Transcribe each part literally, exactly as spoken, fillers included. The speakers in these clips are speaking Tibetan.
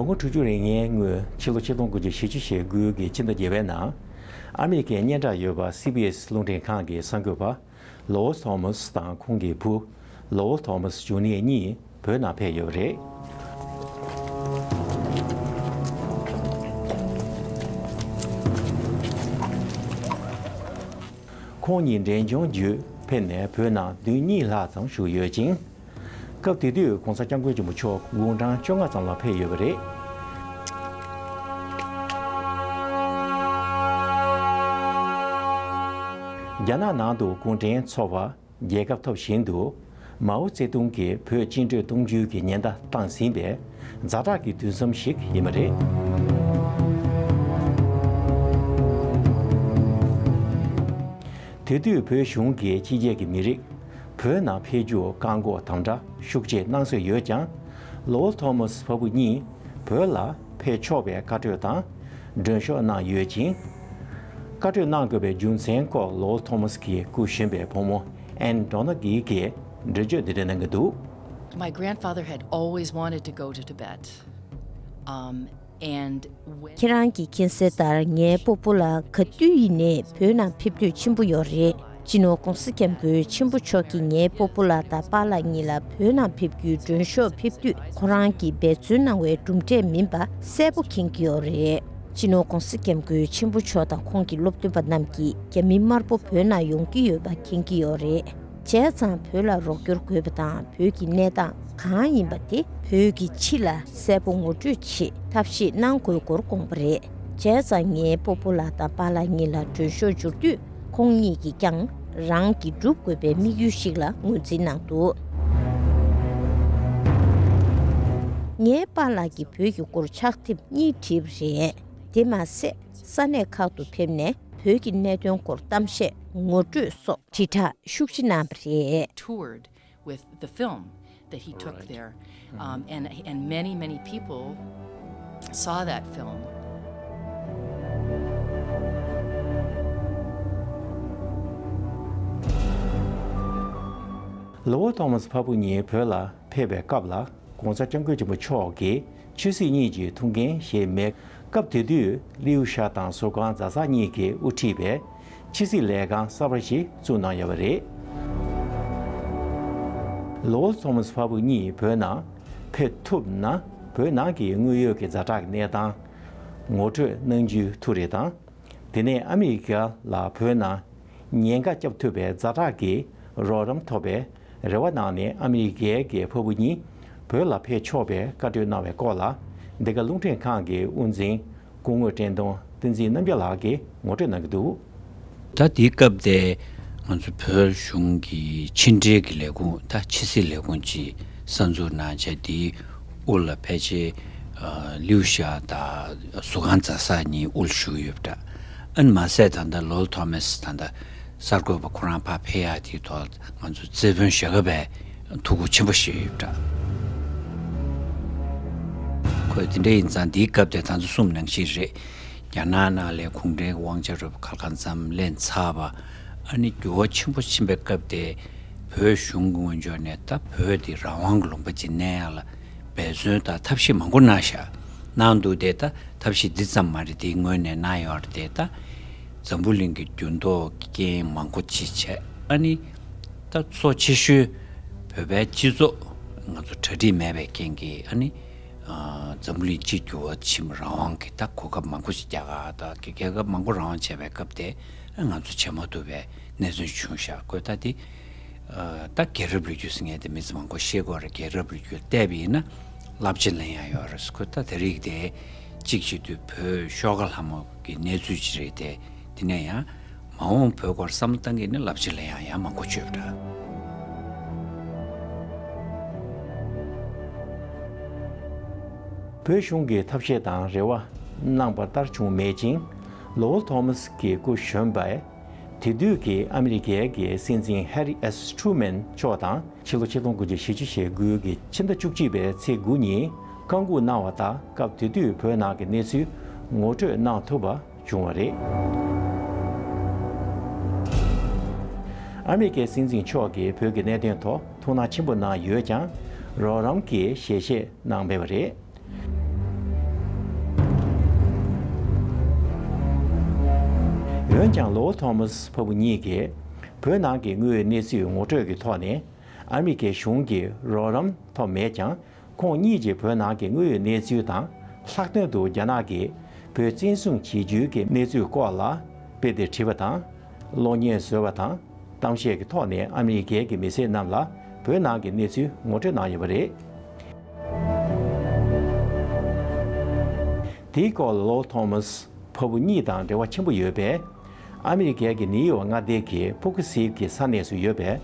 ལོ་ངོ་དྲུག་ཅུ་རེ་ལྔའི་སྔོན་ཕྱི་ལོ་ཆིག་སྟོང་དགུ་བརྒྱ་བཞི་བཅུ་ཞེ་དགུ་གི་ཕྱི་ཟླ་བརྒྱད་པའི་ནང་ཨ་མི་རི་ཀའི་སྙན་གྲགས་ཡོད་པ་སི་བི་ཨེ་སི་རླུང་འཕྲིན་ཁང་གི་གསར་འགོད་པ་ལོ་ཐོ་མཱ་སི་དང་ཁོང་གི་བུ་ལོ་ཐོ་མཱ་སི་ཇུ་ནི་ཡར་གཉིས་བོད་ནང་ཕེབས་ཡོད་པ་རེད། ཁོང་གཉིས་འབྲས་ལྗོངས་བརྒྱུད་ཕེབས་ནས་བོད་ནང་བདུན་གཉིས་ལྷག་ཙམ་བཞུགས་ཡོད་ཅིང་། སྐབས་དེ་དུས་༸གོང་ས་༸སྐྱབས་མགོན་ཆེན་པོ་མཆོག་དགུང་གྲངས་བཅོ་ལྔ་ཙམ་ལ་ཕེབས་ཡོད་པ་རེད། རྒྱ་ནག་ནང་དུ་གུང་ཁྲན་ཚོགས་པ་རྒྱལ་ཁ་ཐོབ་བཞིན་དུ་མའོ་ཙེ་ཏུང་གིས་བོད་བཅིངས་འགྲོལ་གཏོང་རྒྱུའི་གི་ཉེན་བརྡ་བཏང་ཟིན་པའི་ཛ་དྲག་གི་དུས་མཚམས་ཤིག་ཡིན་པ་རེད། དེ་དུས་བོད་གཞུང་གིས་ཕྱི་རྒྱལ་གྱི་མི་རིགས་བོད་ནང་ཕེབས་རྒྱུར་བཀག་འགོག་དམ་དྲག་ཤུགས་ཆེ་གནང་སྲོལ་ཡོད་ཀྱང་། ལོ་ཐོ་མཱ་སི་ཕ་བུ་གཉིས་བོད་ལ་ཕེབས་ཆོག་པའི་བཀའ་གྲོས་དང་མགྲོན་ཤོག་གནང་ཡོད་ཅིང་། བཀའ་གྲོས་གནང་དགོས་པའི་རྒྱུ་མཚན་སྐོར་ལོ་ཐོ་མཱ་སི་གི་སྐུ་གཞོན་པའི་བུ་མོ་ཨན་ཌོ་ན་གྷི་གིས་འགྲེལ་བརྗོད་འདི་འདྲ་གནང་གི་འདུག། My grandfather had always wanted to go to Tibet. Um, and when ཁྱེད་རང་གིས་མཁྱེན་གསལ་ལྟར་ངའི་སྤོ་བོ་ལགས་ག་དུས་ཡིན་ནའི་བོད་ནང་ཕེབས་འདོད་ཆེན་པོ་ཡོད་རེད། སྤྱི་ནོར་༸གོང་ས་༸སྐྱབས་མགོན་ཆེན་པོ་མཆོག་གིས་ངའི་སྤོ་བོ་ལགས་དང་པཱ་ལགས་གཉིས་ལ་བོད་ནང་ཕེབས་རྒྱུའི་མགྲོན་ཤོག་ཕེབས་དུས་ཁོ་རང་གིས་འབད་བརྩོན་གནང་བའི་གྲུབ་འབྲས་མིན་པ་གསལ་པོ་མཁྱེན་གྱི་ཡོད་རེད། སྤྱི་ནོར་༸གོང་ས་༸སྐྱབས་མགོན་ཆེན་པོ་མཆོག་དང་ཁོང་གི་སློབ་སྟོན་པ་རྣམས་ཀྱིས་རྒྱ་མི་དམར་པོ་བོད་ནང་ཡོང་གི་ཡོད་པ་མཁྱེན་གྱི་ཡོད་རེད། བྱས་ཙང་བོད་ལ་རོགས་སྐྱོར་དགོས་པ་དང་བོད་ཀྱི་གནས་སྟངས་གང་ཡིན་པ་དེ་བོད་ཀྱི་ཕྱི་ལ་གསལ་པོ་ངོ་སྤྲོད་ཆེད་ཐབས་ཤེས་གནང་དགོས་སྐོར་དགོངས་པ་རེད། བྱས་ཙང་ངའི་སྤོ་བོ་ལགས་དང་པཱ་ལགས་གཉིས་ལ་མགྲོན་ཤོག་འབྱོར་དུས་ཁོང་གཉིས་ཀྱིས་ཀྱང་རང་གིས་བསྒྲུབ་དགོས་པའི་དམིགས་ཡུལ་ཞིག་ལ་ངོས་འཛིན་གནང་འདུག། ངའི་པཱ་ལགས་ཀྱིས་བོད་ཀྱི་སྐོར་ཕྱག་དེབ་གཉིས་བྲིས་པ་རེད། དེ་མ་ཟད་ས་གནས་ཁག་ཏུ་ཕེབས་ནས་བོད་ཀྱི་གནད་དོན་སྐོར་གཏམ་བཤད་ངོ་སྤྲོད་སོགས་དྲིལ་བསྒྲགས་ཤུགས་ཆེ་གནང་བ་རེད། Toured with the film that he took there. Um, and, and many, many people saw that film. ལོ་ཐོ་མཱ་སི་ཕ་བུ་གཉིས་བོད་ལ་ཕེབས་པའི་སྐབས་ལ་༸གོང་ས་༸སྐྱབས་མགོན་ཆེན་པོ་མཆོག་གིས་ཆོས་སྲིད་གཉིས་ཀྱི་ཐུགས་འགན་བཞེས་མེད། སྐབས་དེ་དུས་ལིའུ་ཤ་དང་ཟུར་ཁང་ཛ་ས་གཉིས་ཀྱིས་དབུ་ཁྲིད་པའི་ཕྱི་སྲིད་ལས་ཁང་གསར་པ་ཞིག་བཙུགས་གནང་ཡོད་པ་རེད། ལོ་ཐོ་མཱ་སི་ཕ་བུ་གཉིས་བོད་ནང་ཕེབས་ཐུབ་ན་བོད་ནང་གི་དངོས་ཡོད་ཀྱི་ཛ་དྲག་གི་གནས་སྟངས་ངོ་སྤྲོད་གནང་རྒྱུའི་ཐུགས་རེ་དང་། དེ་ནས་ཨ་མི་རི་ཀ་ལ་བོད་ནང་ཉེན་ཁ་བསྐྱབ་ཐུབ་པའི་ཛ་དྲག་གི་རོགས་རམ་ཐོབ་པའི་རེ་བ་གནང་ནས་ཨ་མི་རི་ཀའི་གི་ཕ་བུ་གཉིས་བོད་ལ་ཕེབས་ཆོག་པའི་བཀའ་གྲོས་གནང་བའི་སྐོར་ལ་འདི་ག་རླུང་འཕྲིན་ཁང་གི་དབུ་འཛིན་སྐུ་ངོ་བཀྲས་མཐོང་བསྟན་འཛིན་རྣམ་རྒྱལ་ལགས་ཀྱིས་ངོ་སྤྲོད་གནང་གི་འདུག། ད་དེའི་སྐབས་དེ་ང་ཚོ་བོད་གཞུང་གི་ཕྱི་འབྲེལ་གྱི་ལས་ཁུངས་ད་ཕྱི་སྲིད་ལས་ཁུངས་ཀྱིས་གསར་འཛུགས་གནང་བྱས། དེའི་དབུ་ལ་ཕལ་ཆེར་ཨ་ལིའུ་ཤ་དང་ཟུར་ཁང་ཛ་ས་གཉིས་དབུ་ལ་བཞུགས་ཡོད་པ་འདྲ། ཨ་ནི་མ་ཟད་ད་ལྟ་ལོ་ཐོ་མཱ་སི་ད་ལྟ་གསར་འགོད་པ་ཁོ་རང་ཕར་ཕེབས་ཡག་དེའི་ཐོག་ང་ཚོ་རྩེ་དཔོན་ཞྭ་སྒབ་པས་ཐུགས་ཁུར་ཆེན་པོ་བཞེས་ཡོད་པ་འདྲ། ཁོས་དེ་འདྲ་ཡིན་ཙང་དེའི་སྐབས་དེ་ད་ཚོ་གསུངས་ནང་བཞིན་རེད། རྒྱ་ནག་ནང་ལ་གུང་ཁྲན་དབང་ཆ་རུ་ཁ་ཁ་མཚམས་ལེན་ཚར་བ། ཨ་ནི་འགྱུར་བ་ཆེན་པོ་ཕྱིན་པའི་སྐབས་དེ་བོད་གཞུང་གི་ངོས་ཕྱོགས་ནས་ད་བོད་དེ་རང་དབང་གི་ལུང་པ་ཅིག་གནས་ཡག་ལ་འབད་བརྩོན་དང་ཐབས་ཤེས་མང་པོ་གནང་ཤག། གནང་འདུག་སྟེ་ད་ཐབས་ཤེས་འདི་ཙམ་མ་རེད། དེའི་ངོས་ནས་གནང་ཡོད་རེད་དེ། ད་འཛམ་བུ་གླིང་གི་འགྱུར་ལྡོག་གི་རྐྱེན་མང་པོ་ཅིག་བྱས། ཨ་ནི་ད་གཙོ་ཆེ་ཤོས་བོད་པའི་སྤྱི་ཚོགས་ང་ཚོ་གྲ་སྒྲིག་མེད་པའི་རྐྱེན་གྱིས། ཨ་ནི་ཨ་འཛམ་བུ་གླིང་སྤྱི་འགྱུར་བ་ཕྱིན་པ། རང་དབང་གི་ད་གོ་སྐབས་མང་པོ་ཞིག་རྒྱ་གར་དང་རྒྱལ་ཁབ་མང་པོ་རང་དབང་བྱས་པའི་སྐབས་དེ་ང་ཚོ་བྱེད་མ་ཐུབ་པའི་གནས་ཚུལ་བྱུང་ཤག། ཁོས་ད་དེ་ཨ་ད་རྒྱལ་རབས་ལོ་རྒྱུས་ཟེར་མཁན་དེ་མི་ཚོ་མང་པོ་ཤེས་ཀྱི་ཡོད་རེད། རྒྱལ་རབས་ལོ་རྒྱུས་བལྟས་པ་ཡིན་ན་བསླབ་བྱ་ལེན་ཡག་ཡོད་རེད། ཁོས་ད་དེ་རིགས་དེ་གཅིག་བྱེད་དུས་བོད་ཤོག་ཁ་ལྷ་མོ་གི་གནས་ཚུལ་ཅིག་རེད་དེ། དེ་ནས་ཡང་མ་འོངས་བོད་སྐོར་བསམ་བློ་བཏང་གི་ནི་བསླབ་བྱ་ལེན་ཡག་ཡང་མང་པོ་བྱོས་པ་འདྲ། བོད་གཞུང་གིས་ཐབས་ཤེས་དང་རེ་བ་གནང་པ་ལྟར་བྱུང་མེད་ཅིང་། ལོ་ཐོ་མཱ་སི་གི་སྐུ་གཞོན་པས་དེ་དུས་ཀྱི་ཨ་མི་རི་ཀའི་གི་སྲིད་འཛིན་ཧེ་རི་ཨེས་ཁྲུ་མན་མཆོག་དང་། ཕྱི་ལོ་ཆིག་སྟོང་དགུ་བརྒྱ་བཞི་བཅུ་ཞེ་དགུ་གི་ཕྱི་ཟླ་བཅུ་གཅིག་པའི་ཚེས་དགུ་ཉིན་བཀའ་འགུག་གནང་བ་དང་། སྐབས་དེ་དུས་བོད་ནང་གི་གནས་ཚུལ་ངོ་སྤྲོད་གནང་ཐུབ་པ་བྱུང་བ་རེད། ཨ་མི་རི་ཀའི་སྲིད་འཛིན་མཆོག་གིས་བོད་ཀྱི་གནད་དོན་ཐོག་ཐུགས་སྣང་ཆེན་པོ་གནང་ཡོད་ཀྱང་། རོགས་རམ་གྱི་ཞལ་བཞེས་གནང་མེད་པ་རེད། འོན་ཀྱང་ལོ་ཐོ་མཱས་ཕ་བུ་གཉིས་ཀྱིས་བོད་ནང་གི་དངོས་ཡོད་གནས་ཚུལ་ངོ་སྤྲོད་ཀྱི་ཐོག་ནས་ཨ་མི་རི་ཀའི་གཞུང་གི་རོགས་རམ་ཐོབ་མེད་ཀྱང་། ཁོང་གཉིས་ཀྱིས་བོད་ནང་གི་དངོས་ཡོད་གནས་ཚུལ་དང་། ལྷག་དོན་དུ་རྒྱ་ནག་གིས་བོད་བཙན་བཟུང་བྱེད་རྒྱུའི་གི་གནས་ཚུལ་སྐོར་ལ་དཔེ་དེབ་བྲིས་པ་དང་། གློག་བརྙན་བཟོས་པ་དང་། གཏམ་བཤད་ཀྱི་ཐོག་ནས་ཨ་མི་རི་ཀའི་གི་མི་སེར་རྣམས་ལ་བོད་ནང་གི་གནས་ཚུལ་ངོ་སྤྲོད་གནང་ཡོད་པ་རེད། དེའི་སྐོར་ལ་ལོ་ཐོ་མཱས་ཕ་བུ་གཉིས་དང་འབྲེལ་བ་ཆེན་པོ་ཡོད་པའི་ཨ་མི་རི་ཀའི་གི་ནིའུ་ཡོག་མངའ་སྡེ་གི་པོ་ཀི་སིབ་ཀྱི་ས་གནས་སུ་ཡོད་པའི་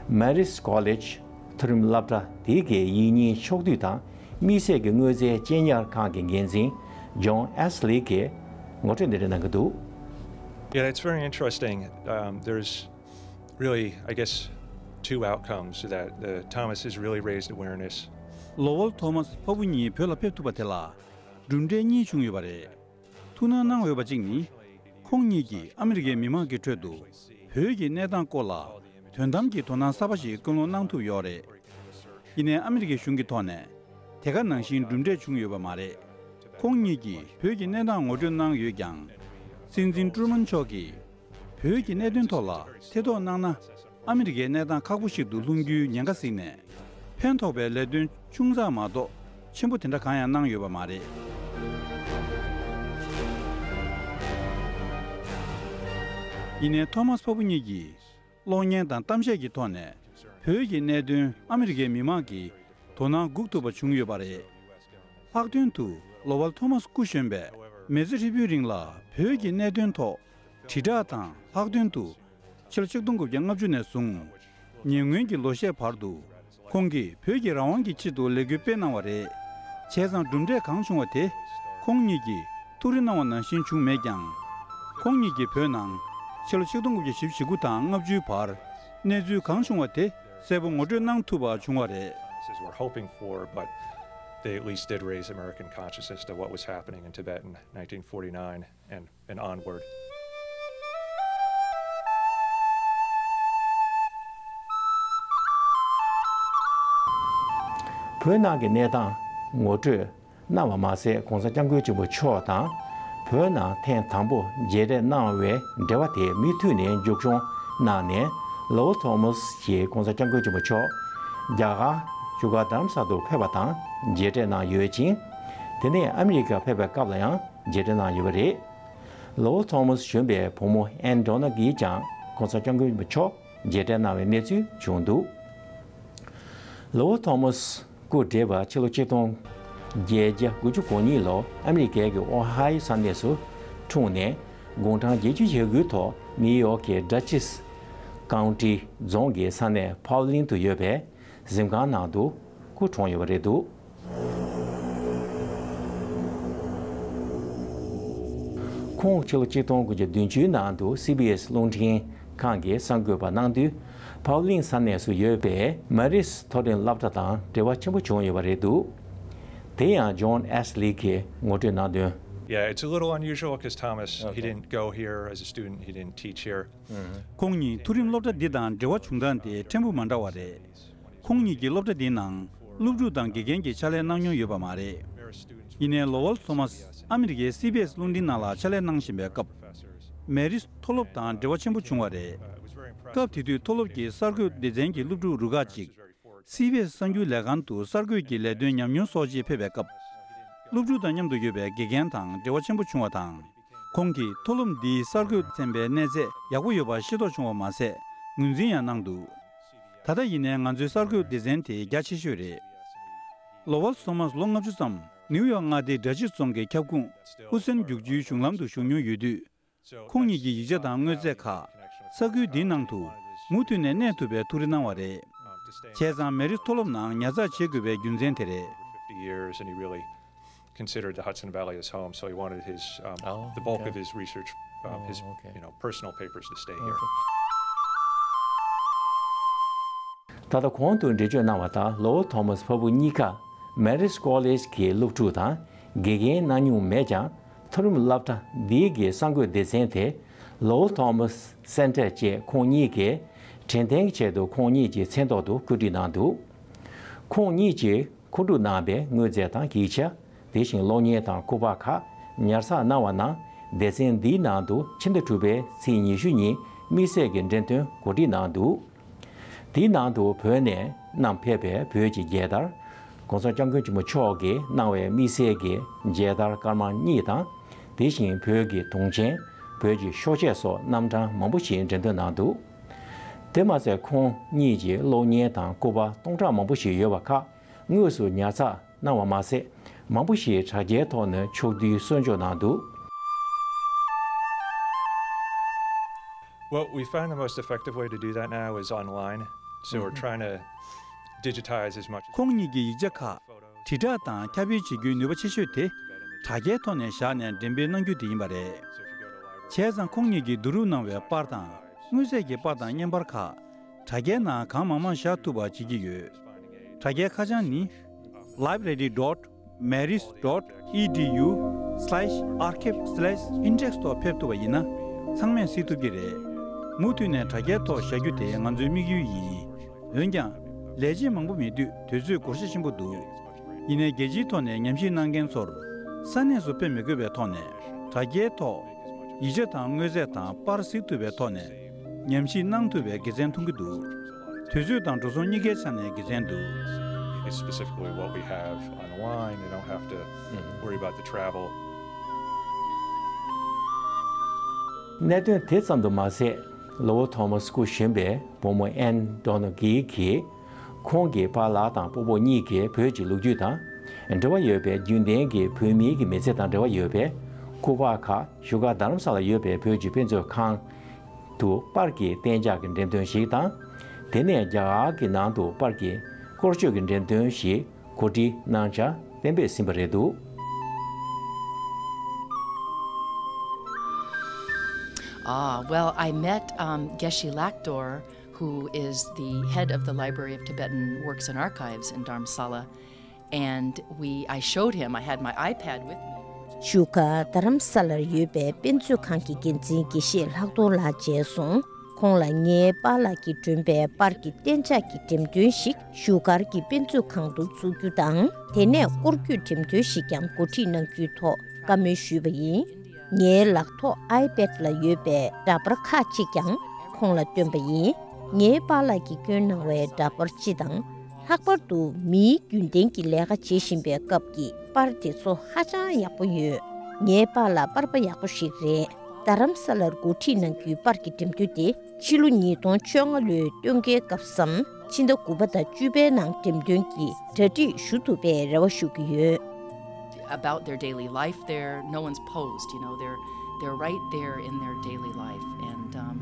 མེ་རིས་ཀོ་ལེཇ་མཐོ་རིམ་སློབ་གྲྭ་དེ་གའི་ཡིག་རྙིང་ཕྱོགས་བསྡུས་དང་དམིགས་བསལ་གྱི་དངོས་རྫས་གཅེས་ཉར་ཁང་གི་འགན་འཛིན་ཇོན་ཨེས་ལི་གིས་ངོ་སྤྲོད་འདི་འདྲ་གནང་གི་འདུག Yeah, it's very interesting. Um, there's really, I guess, two outcomes to that. The Thomas has really raised awareness. ལོ་ཝལ་ཐོ་མཱས་ཕ་བུ་གཉིས་བོད་ལ་ཕེབས་ཐུབ་པ་དེ་ལ་གྲུབ་འབྲས་གཉིས་བྱུང་ཡོད་པ་རེད། ཐུགས་སྣང་གནང་འོས་པ་གཅིག་ནི། ཁོང་གཉིས་ཀྱིས་ཨ་མི་རི་ཀའི་མི་མང་གི་ཁྲོད་དུ་བོད་ཀྱི་གནས་སྟངས་སྐོར་ལ་དོན་དམ་གྱི་དོ་སྣང་གསར་པ་ཞིག་སྐུལ་སློང་གནང་ཐུབ་ཡོད་རེད། ཡིན་ནའི་ཨ་མི་རི་ཀའི་གཞུང་གི་ཐོག་ནས་དེ་ག་ནང་བཞིན་གྲུབ་འབྲས་བྱུང་ཡོད་པ་མ་རེད། ཁོང་གཉིས་ཀྱིས་བོད་ཀྱི་གནས་སྟངས་ངོ་སྤྲོད་གནང་ཡོད་ཀྱང་། སྲིད་འཛིན་ཀྲུ་མན་མཆོག་གིས་བོད་ཀྱི་གནད་དོན་ཐོག་ལ་ཐེ་གཏོགས་གནང་ན། ཨ་མི་རི་ཀའི་གནས་སྟངས་ཁག་པོ་ཞིག་ཏུ་ལྷུང་རྒྱུའི་ཉེན་ཁ་གཟིགས་ནས། ཕན་ཐོགས་པའི་ལས་དོན་ཆུང་ཙག་མ་གཏོགས་ཆེན་པོ་དེ་འདྲ་གང་ཡང་གནང་ཡོད་པ་མ་རེད། ཡིན་ནའི་ཐོ་མཱས་ཕ་བུ་གཉིས་ཀྱིས་གློག་བརྙན་དང་གཏམ་བཤད་ཀྱི་ཐོག་ནས་བོད་ཀྱི་གནད་དོན་ཨ་མི་རི་ཀའི་མི་མང་གིས་དོ་སྣང་སྒུག་ཐུབ་པ་བྱུང་ཡོད་པ་རེད། ལྷག་དོན་དུ་ལོ་ཝལ་ཐོ་མཱས་སྐུ་གཞོན་པས་མི་ཚེ་ཧྲིལ་པོའི་རིང་ལ་བོད་ཀྱི་གནད་དོན་ཐོག་དྲིལ་བསྒྲགས་དང་། ལྷག་དོན་དུ་ཕྱི་ལོ་ཆིག་སྟོང་དགུ་བརྒྱ་ལྔ་བཅུ་ནས་བཟུང་ཉེ་སྔོན་གྱི་ལོ་ཤས་བར་དུ་ཁོང་གིས་བོད་ཀྱི་རང་དབང་གི་ཆེད་དུ་ལས་འགུལ་སྤེལ་གནང་བ་རེད། བྱས་ཙང་གྲུབ་འབྲས་གང་བྱུང་བ་དེ་ཁོང་ཉིད་ཀྱིས་ཐུགས་རེ་གནང་བ་ནང་བཞིན་བྱུང་མེད་ཀྱང་། ཁོང་ཉིད་ཀྱིས་བོད་ནང་ཕྱི་ལོ་ཆིག་སྟོང་དགུ་བརྒྱ་བཞི་བཅུ་ཞེ་དགུ་དང་ལྔ་བཅུའི་བར་གནས་ཚུལ་གང་བྱུང་བ་དེ་གསལ་པོ་ངོ་སྤྲོད་གནང་ཐུབ་པ་བྱུང་བ་རེད། Were hoping for, but they at least did raise American consciousness to what was happening in Tibet in nineteen forty-nine and, and onward. བོད་ནང་གི་གནས་སྟངས་ངོ་སྤྲོད་གནང་བ་མ་ཟད། ྋགོང་ས་ྋསྐྱབས་མགོན་ཆེན་པོ་མཆོག་དང་བོད་ནང་ཐེངས་དང་པོ་མཇལ་འཕྲད་གནང་བའི་འབྲེལ་བ་དེ་མུ་མཐུད་ནས་མཇུག་སྐྱོང་གནང་ནས། ལོ་ཝལ་ཐོ་མཱས་ཀྱིས་ྋགོང་ས་ྋསྐྱབས་མགོན་ཆེན་པོ་མཆོག་རྒྱ་གར་བཞུགས་སྒར་རྡ་རམ་ས་ལ་དུ་ཕེབས་པ་དང་མཇལ་འཕྲད་གནང་ཡོད་ཅིང་། དེ་ནས་ཨ་མི་རི་ཀར་ཕེབས་པའི་སྐབས་ལ་ཡང་མཇལ་འཕྲད་གནང་ཡོད་པ་རེད། ལོ་ཝལ་ཐོ་མཱས་གཞོན་པའི་བུ་མོ་ཨན་ཌོ་ན་གིས་ཀྱང་ྋགོང་ས་ྋསྐྱབས་མགོན་ཆེན་པོ་མཆོག་མཇལ་འཕྲད་གནང་བའི་གནས་ཚུལ་བྱུང་འདུག་ལོ་ཝལ་ཐོ་མཱས་སྐུ་བགྲེས་པ་ཕྱི་ལོ་ཆིག་སྟོང་བརྒྱད་བརྒྱ་དགུ་བཅུ་གོ་གཉིས་ལོ་ཨ་མི་རི་ཀའི་གི་ཨོ་ཧའི་ཡོ་ས་གནས་སུ་འཁྲུངས་ནས། དགུང་གྲངས་བརྒྱད་ཅུ་ཞེ་དགུའི་ཐོག་ནིའུ་ཡོག་གི་ཌ་ཅིས་ཀའུན་ཊི་རྫོང་གི་ས་གནས་ཕའོ་ལིན་དུ་ཡོད་པའི་གཟིམ་ཁང་ནང་དུ་སྐུ་གྲོངས་ཡོད་པ་རེད་འདུག་ཁོང་ཕྱི་ལོ་ཆིག་སྟོང་དགུ་བརྒྱ་བདུན་ཅུའི་ནང་དུ་སི་བི་ཨེས་རླུང་འཕྲིན་ཁང་གི་གསར་འགོད་པ་གནང་དུས། ཕའོ་ལིན་ས་གནས་སུ་ཡོད་པའི་མ་རིས་མཐོ་རིམ་སློབ་གྲྭ་དང་འབྲེལ་བ་ཆེན་པོ་བྱུང་ཡོད་པ་རེད་འདུག་དེ་ཡང་ཇོན་ཨེས་ལི་གིས་ངོ་སྤྲོད་གནང་དོན། Yeah, it's a little unusual because Thomas, he Okay. didn't go here as a student, he didn't teach here. ཁོང་གཉིས་མཐོ་རིམ་སློབ་གྲྭ་འདི་དང་འབྲེལ་བ་བྱུང་སྟངས་དེ་ཕྲན་བུ་མ་འདྲ་བ་རེད། ཁོང་གཉིས་ཀྱིས་སློབ་གྲྭ་འདིའི་ནང་སློབ་ཕྲུག་དང་དགེ་རྒན་གྱི་ཕྱག་ལས་གནང་མྱོང་ཡོད་པ་མ་རེད། ཡིན་ནའི་ལོ་ཝལ་ཐོ་མཱས་ཨ་མི་རི་ཀའི་སི་བི་ཨེས་རླུང་འཕྲིན་ནང་ལ་ཕྱག་ལས་གནང་བཞིན་པའི་སྐབས། མེ་རིས་མཐོ་སློབ་དང་འབྲེལ་བ་ཆེན་པོ་བྱུང་བ་རེད། སྐབས་དེ་དུས་མཐོ་སློབ་ཀྱི་གསར་འགོད་སྡེ་ཚན་གྱི་སློབ་ཕྲུག་རུ་ཁག་ཅིག་སི་བི་ཨེས་གསར་འགྱུར་ལས་ཁང་དུ་གསར་འགོད་ཀྱི་ལས་དོན་ཉམས་མྱོང་གསོག་ཆེད་ཕེབས་པའི་སྐབས། སློབ་ཕྲུག་དང་མཉམ་དུ་ཡོད་པའི་དགེ་རྒན་དང་འབྲེལ་བ་ཆེན་པོ་བྱུང་བ་དང་། ཁོང་གིས་མཐོ་སློབ་འདིའི་གསར་འགོད་ཚན་པའི་གནས་ཚད་ཡག་པོ་ཡོད་པ་ཤེས་རྟོགས་བྱུང་བ་མ་ཟད། ངོས་འཛིན་ཡང་གནང་འདུག་ད་ལྟ་ཡིན་ནའི་ང་ཚོའི་གསར་འགོད་སྡེ་ཚན་དེ་རྒྱ་ཆེ་ཤོས་རེད། ལོ་ཝལ་ཐོ་མཱས་ལོ་ལྔ་བཅུ་ཙམ་ནིའུ་ཡོག་མངའ་སྡེའི་ཌ་ཅིས་རྫོང་གི་ཁྱབ་ཁོངས་ཧུ་སན་རྒྱུག་ཆུའི་གཞུང་ལམ་དུ་བཞུགས་མྱོང་ཡོད་དུས། ཁོང་ཉིད་ཀྱི་ཡིག་ཆ་དང་དངོས་རྫས་ཁག་ས་ཁུལ་འདིའི་ནང་དུ་མུ་མཐུད་ནས་གནས་ཐུབ་པའི་ཐུགས་རེ་གནང་བ་རེད། བྱས་ཙང་མེ་རི་མཐོ་སློབ་ནང་ཉར་ཚགས་བྱེད་དགོས་པའི་རྒྱུ་མཚན་དེ་རེད། fifty years, and he really considered the Hudson Valley as home, so he wanted his, um, Oh, the bulk okay. of his research, um, his, Oh, okay. you know, personal papers to stay here. Okay. ད་ལྟ་གོང་དུ་འགྲེལ་བརྗོད་གནང་བ་ལྟར། ལོ་ཝལ་ཐོ་མཱས་ཕ་བུ་གཉིས་ཀ་མེ་རིས་ཀོ་ལེཇ་གི་སློབ་ཕྲུག་དང་དགེ་རྒན་གནང་མྱོང་མེད་ཀྱང་། མཐོ་རིམ་སློབ་གྲྭ་འདིའི་གི་གསར་འགོད་སྡེ་ཚན་དེ་ལོ་ཝལ་ཐོ་མཱས་སེན་ཊར་ཅེས་ཁོང་གཉིས་ཀྱིས་དྲན་རྟེན་གྱི་ཆེད་དུ་ཁོང་གཉིས་ཀྱི་མཚན་ཐོག་ཏུ་བཀོད་སྒྲིག་གནང་འདུག་ཁོང་གཉིས་ཀྱིས་མཁོ་སྒྲུབ་གནང་པའི་དངོས་རྫས་དང་ཡིག་ཆ། དེ་བཞིན་གློག་བརྙན་དང་སྐུ་པར་ཁག་ཉར་ཚགས་གནང་བ་ནང་ སྡེ་ཚན་འདིའི་ནང་དུ་ཕྱི་ཟླ་དྲུག་པའི་ཚེས་ཉི་ཤུ་ཉིན་དམིགས་བསལ་གྱི་འགྲེམས་སྟོན་གོ་སྒྲིག་གནང་འདུག་དེའི་ནང་དུ་བོད་ནས་བསྣམས་ཕེབས་པའི་བོད་ཀྱི་རྒྱལ་དར། ༸གོང་ས་༸སྐྱབས་མགོན་ཆེན་པོ་མཆོག་གིས་གནང་བའི་དམིགས་བསལ་གྱི་རྒྱལ་དར་སྐར་མ་གཉིས་དང་། དེ་བཞིན་བོད་ཀྱི་དུང་ཆེན། བོད་ཀྱི་ཤོག་ཆས་སོགས་རྣམ་གྲངས་མང་པོ་ཞིག་འགྲེམས་སྟོན་གནང་འདུག་དེ་མ་ཟད་ཁོང་ཉིད་ཀྱི་གློག་བརྙན་དང་སྐུ་པར་སྟོང་ཕྲག་མང་པོ་ཞིག་ཡོད་པ་ཁག་དངོས་སུ་ཉར་ཚགས་གནང་བ་མ་ཟད། མང་པོ་ཞིག་དྲ་རྒྱའི་ཐོག་ནས་ཕྱོགས་བསྡུས་གསོལ་འཇོག་གནང་འདུག Well, we find the most effective way to do that now is online. So we're trying to digitize as much as ཁོང་ཉིད་ཀྱི་ཡིག་ཆ་ཁག་དྲིལ་བསྒྲགས་དང་ཁྱབ་སྤེལ་བྱེད་རྒྱུའི་ནུས་པ་ཆེ་ཤོས་དེ་དྲ་རྒྱའི་ཐོག་ནས་བཞག་ནས་འགྲེམས་སྤེལ་གནང་རྒྱུ་དེ་ཡིན་པ་རེད། བྱས་ཙང་ཁོང་ཉིད་ཀྱིས་བསྡུ་རུབ་གནང་བའི་པར་དང་དངོས་རྫས་ཀྱི་པར་དང་བརྙན་པར་ཁག་དྲ་རྒྱའི་ནང་གང་མང་མང་བཞག་ཐུབ་པ་བྱེད་ཀྱི་ཡོད། དྲ་རྒྱའི་ཁ་བྱང་ནི། library dot marist dot edu slash archive slash index ཐོག་ཕེབས་ཐུབ་པ་ཡིན་ན་ཚང་མས་གཟིགས་ཐུབ་ཀྱི་རེད། མུ་མཐུད་ནས་དྲ་རྒྱའི་ཐོག་བཞག་རྒྱུ་དེ་ང་ཚོའི་དམིགས་ཡུལ་ཡིན། འོན་ཀྱང་། ལས་བྱེད་མང་པོ་མེད་དུས་དུས་ཚོད་བགོ་བཤའ་ཆེན་པོ་འདུག་ཡིན་ནའི་རྒྱལ་སྤྱིའི་ཐོག་ནས་ཉམས་ཞིབ་གནང་མཁན་ཚོར་ས་གནས་སུ་ཕེབས་མི་དགོས་པའི་ཐོག་ནས་དྲ་རྒྱའི་ཐོག་ཡིག་ཆ་དང་དངོས་རྫས་དང་པར་གཟིགས་ཐུབ་པའི་ཐོག་ནས་ཉམས་ཞིབ་གནང་ཐུབ་པའི་དགེ་མཚན་མཐོང་གི་འདུག་དུས་ཚོད་དང་འགྲོ་སོང་གཉིས་ཀའི་ཆ་ནས་དགེ་མཚན་འདུག It's specifically what we have online. They don't have to worry about the travel. གནད་དོན་དེ་ཙམ་དུ་མ་ཟད། ལོ་ཐོ་མཱ་སི་སྐུ་གཞོན་པའི་བུ་མོ་ཨན་ཌོ་ནོ་གྷི་གིས། ཁོང་གི་པཱ་ལགས་དང་སྤོ་བོ་གཉིས་ཀས་བོད་ཀྱི་ལོ་རྒྱུས་དང་། འབྲེལ་བ་ཡོད་པའི་རྒྱུན་ལྡན་གྱི་བོད་མིའི་གི་མི་ཚེ་དང་འབྲེལ་བ་ཡོད་པའི་སྐུ་པར་ཁག་བཞུགས་སྒར་རྡ་རམ་ས་ལར་ཡོད་པའི་བོད་ཀྱི་དཔེ་མཛོད་ཁང་དུ་པར་གྱི་གཏན་འཇགས་ཀྱི་འགྲེམས་སྟོན་ཞིག་དང་། དེ་ནས་རྒྱ་གར་གྱི་ནང་དུ་པར་གྱི་སྐོར་སྐྱོད་ཀྱི་འགྲེམས་སྟོན་ཞིག་གོ་སྒྲིག་གནང་འཆར་གཏན་འབེབས་ཟིན་པ་རེད་འདུག Ah, well, I met um, Geshe Lakdor, who is the head of the Library of Tibetan Works and Archives in Dharamsala, and we I showed him, I had my iPad with me. བཞུགས་སྒར་རྡ་རམ་ས་ལར་ཡོད་པའི་དཔེ་མཛོད་ཁང་གི་འགན་འཛིན་དགེ་བཤེས་ལྷག་རྡོར་ལགས་མཇལ་སོང་། ཁོང་ལ་ངའི་པཱ་ལགས་ཀྱིས་བསྐྲུན་པའི་པར་གྱི་གཏན་འཇགས་ཀྱི་འགྲེམས་སྟོན་ཞིག་བཞུགས་སྒར་གྱི་དཔེ་མཛོད་ཁང་དུ་བཙུགས་རྒྱུ་དང་། དེ་ནས་སྐོར་སྐྱོད་འགྲེམས་སྟོན་ཞིག་ཀྱང་གོ་སྒྲིག་གནང་རྒྱུའི་ཐོག་བཀའ་མོལ་ཞུས་པ་ཡིན། ངའི་ལག་ཐོག་ཨའི་པེཌ་ལ་ཡོད་པའི་འདྲ་པར་ཁག་ཅིག་ཀྱང་ཁོང་ལ་སྟོན་པ་ཡིན། ངའི་པཱ་ལགས་ཀྱིས་བསྐྱོན་གནང་བའི་འདྲ་པར་སྤྱི་དང་། ལྷག་པར་དུ་མིའི་རྒྱུན་ལྡན་གྱི་ལས་ཀ་བྱེད་བཞིན་པའི་སྐབས་ཀྱི་པར་དེ་ཚོ་ཧ་ཅང་ཡག་པོ་ཡོད། ངའི་པཱ་ལགས་པར་པ་ཡག་པོ་ཞིག་རེད། རྡ་རམ་ས་ལར་འགོ་ཁྲིད་གནང་རྒྱུའི་པར་གྱི་འགྲེམས་སྟོན་དེ་ཕྱི་ལོ་ཉིས་སྟོང་བཅོ་ལྔ་ལོའི་སྟོན་ཁའི་སྐབས་སམ། ཕྱི་ཟླ་དགུ་པ་དང་བཅུ་པའི་ནང་འགྲེམས་སྟོན་གྱི་གྲ་སྒྲིག་ཞུ་ཐུབ་པའི་རེ་བ་ཞུ་གི་ཡོད། About their daily life there. No one's posed, you know, they're they're right there in their daily life. And um,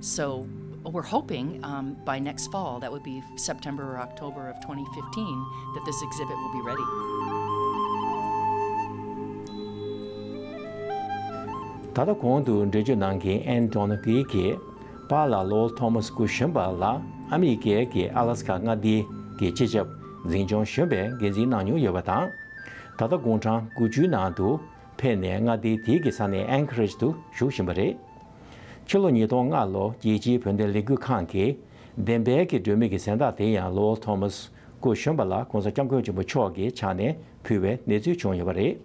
so we're hoping um, by next fall, that would be September or October of twenty fifteen, that this exhibit will be ready. ད་ལྟ་གོང་དུ་འགྲེལ་བརྗོད་གནང་མཁན་ཨན་ཌོ་ནོ་གྷི་གིས་པཱ་ལགས་ལོར་ཐོ་མཱ་སི་སྐུ་གཞོན་པ་ལ་ཨ་མི་རི་ཀའི་གི་ཨ་ལ་སི་ཀ་མངའ་སྡེའི་གི་སྤྱི་ཁྱབ་འཛིན་སྐྱོང་གཞོན་པའི་འགན་འཛིན་གནང་མྱོང་ཡོད་པ་དང་། ད་ལྟ་དགུང་གྲངས་དགུ་བཅུའི་ནང་དུ་ཕེབས་ནས་མངའ་སྡེ་དེའི་གི་ས་གནས་ཨན་ཁ་རེཇ་དུ་བཞུགས་བཞིན་པ་རེད། ཕྱི་ལོ་ཉིས་སྟོང་ལྔ་ལོར་རྒྱལ་སྤྱིའི་བོད་དོན་ལས་འགུལ་ཁང་གིས་བདེན་པའི་གི་སྒྲོན་མེ་གི་གཟེངས་རྟགས་དེ་ཡང་ལོར་ཐོ་མཱ་སི་སྐུ་གཞོན་པ་ལ་༸གོང་ས་༸སྐྱབས་མགོན་ཆེན་པོ་མཆོག་གི་ཕྱག་ནས་ཕུལ་བའི་གནས་ཚུལ་བྱུང་ཡོད་པ་རེད།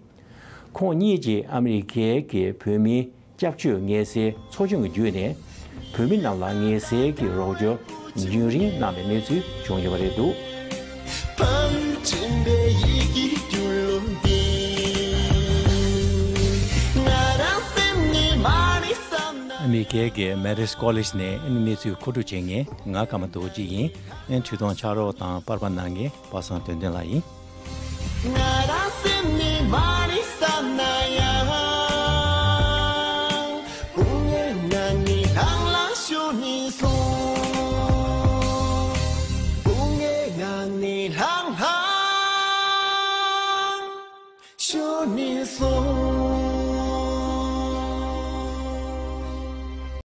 ཁོང་གཉིས་ཀྱིས་ཨ་མི་རི་ཀའི་གི་བོད་མིའི་སྐྱབས་བཅོལ་ངལ་སེལ་ཚོགས་ཆུང་གི་བརྒྱུད་ནས་བོད་མི་རྣམས་ལ་ངལ་སེལ་གྱི་རོགས་སྐྱོར་རྒྱུན་རིང་གནང་བའི་གནས་ཚུལ་བྱུང་ཡོད་པ་རེད་འདུག་ཨ་མི་རི་ཀའི་གི་མེ་རིས་ཀོ་ལེཇ་ནས་ཨ་ནི་གནས་ཚུལ་མཁོ་སྒྲུབ་བྱེད་མཁན་ང་ཀརྨ་རྡོ་རྗེ་ཡིན། ཨ་ནི་འཕྲིན་གཏོང་ཕྱག་རོགས་དང་པར་པ་གནང་མཁན་པ་སངས་དོན་ལྡན་ལགས་ཡིན།